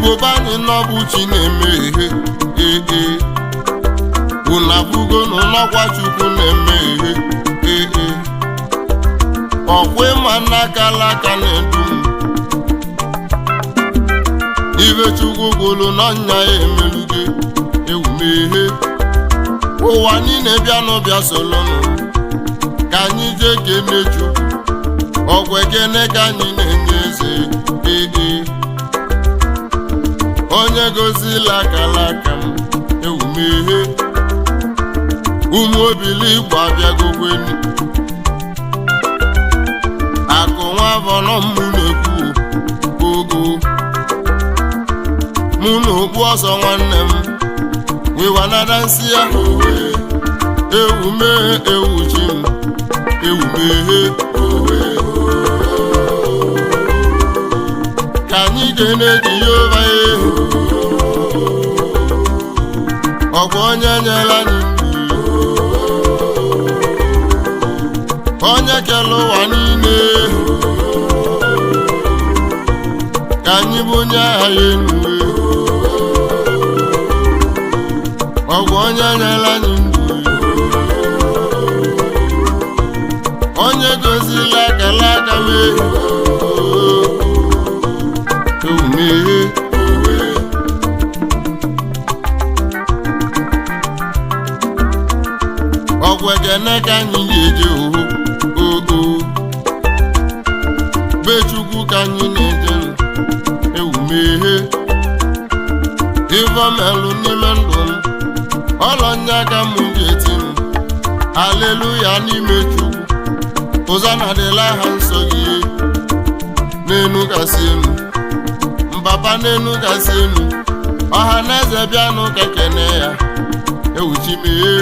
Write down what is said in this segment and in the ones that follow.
Igbo be anyị n'ọbụ chi na-eme ihe. Ee ee, unu abụgo n'ụlọkwa Chukwu na-eme ihe. Ee ee, ọkwa ịma n'aka alaka na-edu m. Ibe Chukwu gwụrụ n'ọnya ya emelugo ewumehe. Ụwa niile bịanụ, bịa solonụ ka anyị jee kene Chukwu. Ọgwụ ekene ka anyị na-enye eze. Ee ee, onye gozila akalaka m ewumehe. Ụmụ obili Igbo abịagokwenu. Akụ nwa bọnọ mụ na-ekwu ogo mụ na okpu ọsọ nwanne m wiwanada nsị ya. Ewu mee ewu chi m ewu meghe. Ka anyị kene Jehova ehu, ọkwa onye nyere anyị ndụ, onye kere ụwa niile. Ka anyị bụ onye agha ya enu, ọgwụ onye nyere anyị ndụ, onye gozila akala aka m. Ewumeghe. Ọgwụ ekene ka anyị ga-eje oho oo be Chukwu ka anyị na-eje. Ewumeghe ivomelụ n'ime ndụ m, ọlọnya ka m ga-eti m aleluya n'ime Chukwu. Ụzana dịla ha nsọ gị n'enu kasị enu, mbaba n'enu kasị enu. Ọha na eze bịanụ ka kene ya ewuchimeghe.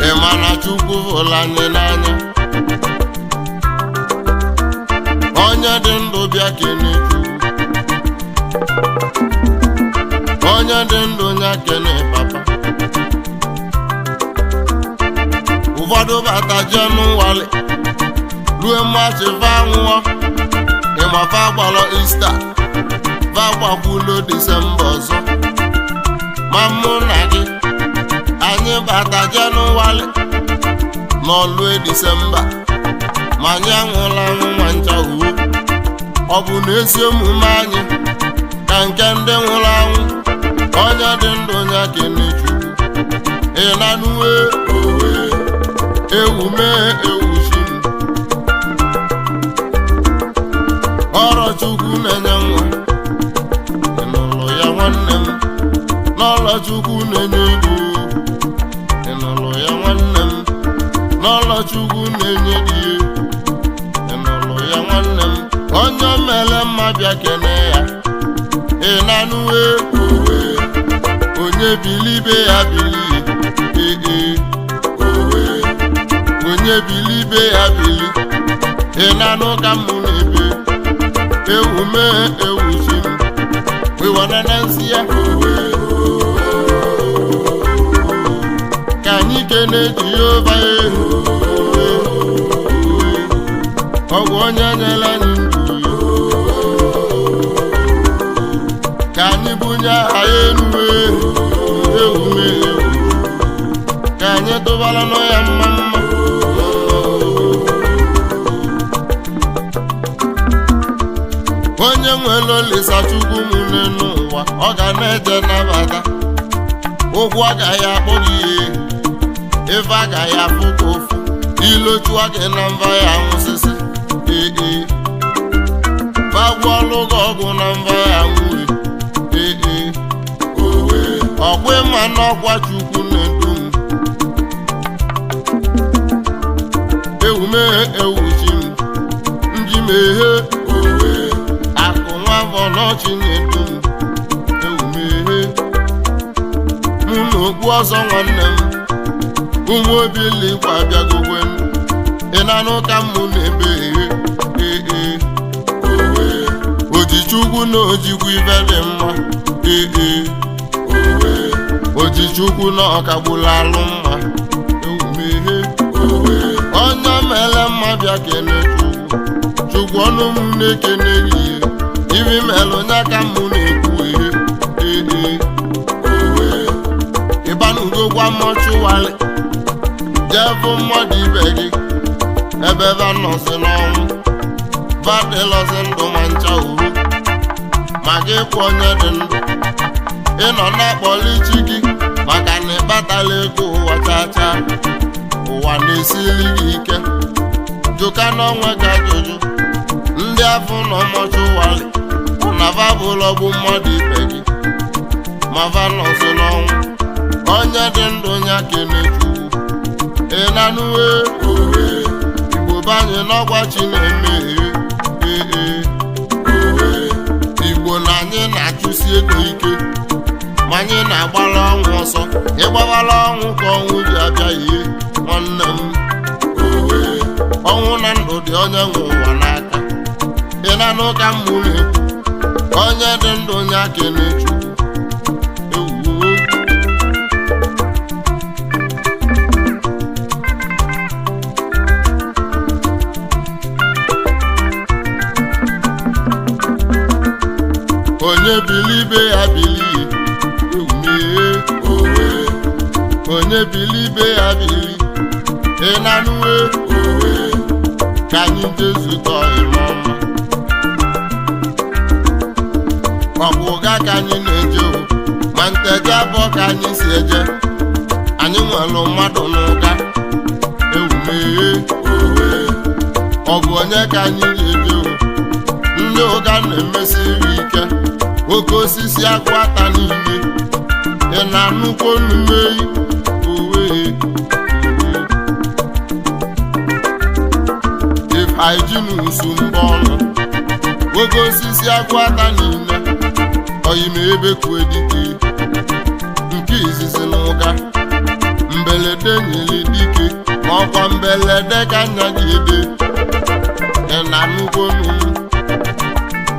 Ị ma na Chukwu hụrụ anyị n'anya. Onye dị ndụ bịa kene Chukwu, onye dị ndụ nya kene papa. Ụfọdụ bata Jenụwarị rue Maachị va nwụọ. Ịmafa gbalọ Ista, va gbakwulo Disemba ọzọ. Ma mụ na gị, anyị bata Jenụwarị n'ọlụ Disemba, ma anyị anwụla anwụ nwa ncha uwe. Ọ bụ na ezi omume anyị ka nke ndị nwụrụ anwụ. Onye dị ndụ ya kene Chukwu. Ị na-anụwe owe ewu mee ewu chi m. Ọrọ Chukwu na-enye nwa, ị nụrụ ya nwanne m? N'ọlọ Chukwu na-enye ego, ị nụrụ ya nwanne m? N'ọlọ Chukwu na-enye di, ị nụrụ ya nwanne m? Onye mere mma bịa kene ya. Ị na-anụwe owe. Onye bilibe ya bili, ee ee owe. Onye bilibe ya bili. Ị na-anụ ka mụ na-ebe ewu mee ewu chi m wiwanana nsị ya owe. Ka anyị kene Jehova ehu, ọgwụ onye nyere anyị ndụ. Ka anyị bunye aha ya enu ehu ewu mee ewu. Ka anyị tụbara nụ ya mma mma. Onye nwere Olisa Chukwu m n'elu ụwa, ọ ga na-eje nabata ụgwọ agaghị akpọ gị ihe, ife agaghị afụ ka ofu ilochua gị na mba ya nwụsịsị. Ee ee, bagwọlụ gị ọgwụ na mba ya nwụrụ. Ee ee owe, ọkwa ịma n'ọkwa Chukwu na-edu m. Ewume ewu chi m njimeghe owe. Akụ nwa bọlọchi na-edu m ewumeghe. Mụ na okpu ọzọ nwanne m, ụmụ obiligbo abịagokwe m. Ị na-anụ ka mụ na-ebe ehe. Ee ee owe, Ojichukwu na ojikwu ife dị mma. Ee ee owe, Ojichukwu na ọkagbula alụ mma ewumeghe owe. Onye mere mma bịa kene Chukwu. Chukwu, ọnụ m na-ekene gị. Ibi melụ nya ka mụ na-ekwu. Ihe ee, owe ịbanugo gwa mortuary, jee bụ mmadụ ibe gị ebe ebe nọzi n'ọnwụ, vadịlọzi ndụ ma ncha uru ma gị kwụ. Onye dị ndụ, ịnọ na-akpọli chi gị maka na ịbatala ego ụwa chacha. Ụwa na-esili gị ike. Jụka n'onwe gị ajụjụ: ndị afọ nọ mortuary na vabụlọ bụ mmadụ ibe gị, ma va nọzi n'ọnwụ. Onye dị ndụ ya kene Chukwu. Ị na-anụwe owe Igbo banye n'ọgwa chi na-eme. Ee, owe Igbo na anyị na-achụsi ego ike, ma anyị na-agbara ọnwụ ọsọ. Ịgbawara ọnwụ ka ọnwụ ji abịa ihe, nwanne m. Owe ọnwụ na ndụ dị onye nwe ụwa n'aka. Ị na-anụ ka mmụ na-ekwu? Onye dị ndụ ya kene Chukwu. Ewuo. Onye bili ibe ya bilie, ewumee. Owe onye bili ibe ya bili. Ị na-anụwe owe ka anyị jee zụta ọma. Ọ bụ ụga ka anyị na-eje o, ma nteje abụọ ka anyị si eje. Anyị nwere mmadụ n'ụga. Ewumee. Owe ọ bụ onye ka anyị ji eje o? Ndị ụga na-emesiri ike oke osisi akwụ ata niile. Ị na-anụkwu onumeyi? Owe if hygiene mbọ ọnụ oke osisi akwụ ata niile oyime ebe kwue dike nke izizi na ụga mbelede nyere dike, ma ọkwa mbelede ka anya ji ede. Ị na-anụkwu onu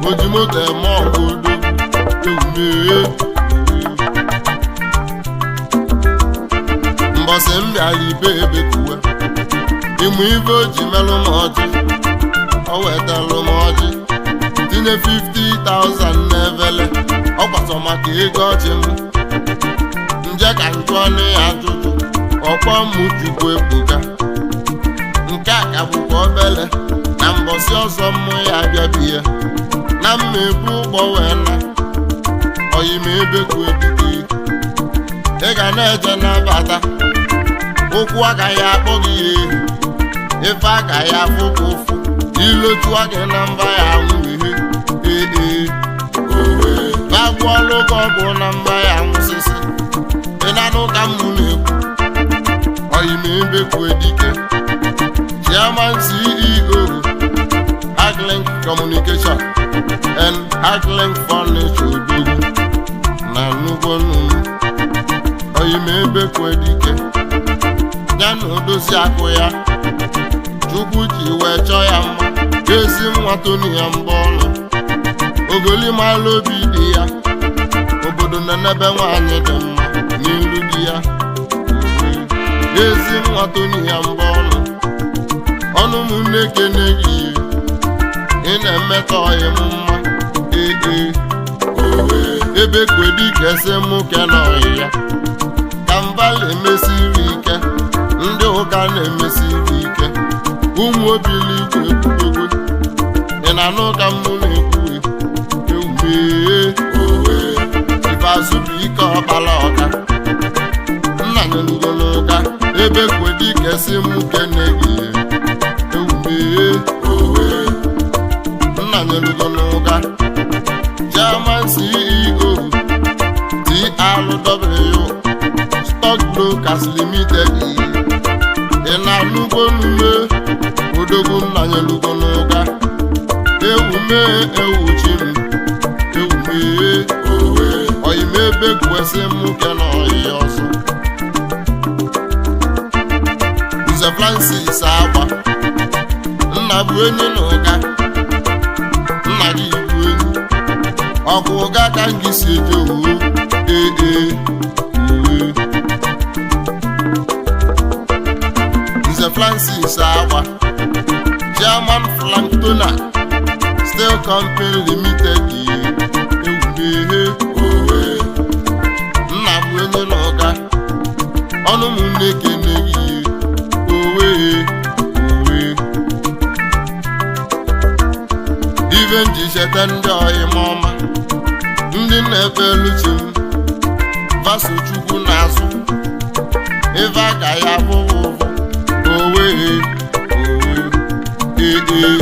m ojimoto eme ọgụ odo. Ewumee. Mbọsị m bịara ibe ebe kuwe ịmụ ife o ji melụ m ọjị, o wetalụ m ọjị tinye 50,000 n'evele. Ọ gbasọ maka ego ọjị m nje ka njụọ ọnụ ya ajụjụ. Ọkpọ m Chukwu ebuka. Nke a ka bụkwa obele. Na mbọsị ọzọ mmụ ya abịabi ya na mma ebu ụgbọ wee na oyima ebe kwuo dike. Ị ga na-eje nabata, ụkwụ agaghị akpọ gị ya ehu, ife agaghị afụ gị ụfụ, ilochua gị na mba ya anwụ ihe. Ee ee, owe na-agwọlụ gị ọgwụ na mba ya anwụsịsị. Ị na-anụ ka m na-ekwu? Oyima ebe kwuo dike, Chairman, CEO, Haglink Communication and Haglink Furniture, Odogwu na nnukwu nnụnụ. Oyima ebe kwuo dike ya na odozi akụ ya, Chukwu ji wee chọọ ya mma. Ezi nwa Tony ya mbọ ọnụ ogolimalụ obi dị ya. Obodo na n'ebe nwaanyị dị mma n'ilu di ya. Ezi nwa Tony ya mbọ ọnụ ọnụ m na-ekene gị. Ị na-emetọ ọyị m mma. Ee ee, owe ebe kwedike sị mụ kene ọyị ya ka mbala emesiri ike. Ndị ụka na-emesiri ike ụmụ obiligwe ekwugogo. Ị na-anụ ka m na-ekwu? Ewumee. Owe ikpeazụ bụ ike ọkpala ọka nna nyelugo n'ụka ebe kwedike sị mụ kene gị. Ewumee. Owe nna nyelugo n'ụka, Chairman, CEO, TRW Stockbrokers Limited. Ị na-anụgo n'ume odogwu nna nyelugo n'ụka. Ewume, ewuchi m. Ewume. Owe oyime ebe kwesị m ke na ọyị ọzọ. Nze Francis Agba, nna bụ enyi na ụga, nna gị bụ enyi ọkụ ụga ka m gị si eje owo. Ee ee, uwe Nze Francis Agba. Chairman. Chairman, Flanktoner Steel Company Limited. Ewumehe owe nna bụ onye na ọga ọnụ m na-ekene gị. Owe owe ibe nji cheta ndị ọyị m ọma, ndị na-efe eluchi m vaso Chukwu n'azụ ife aka ya bụ ụvụ. Owe owe ee.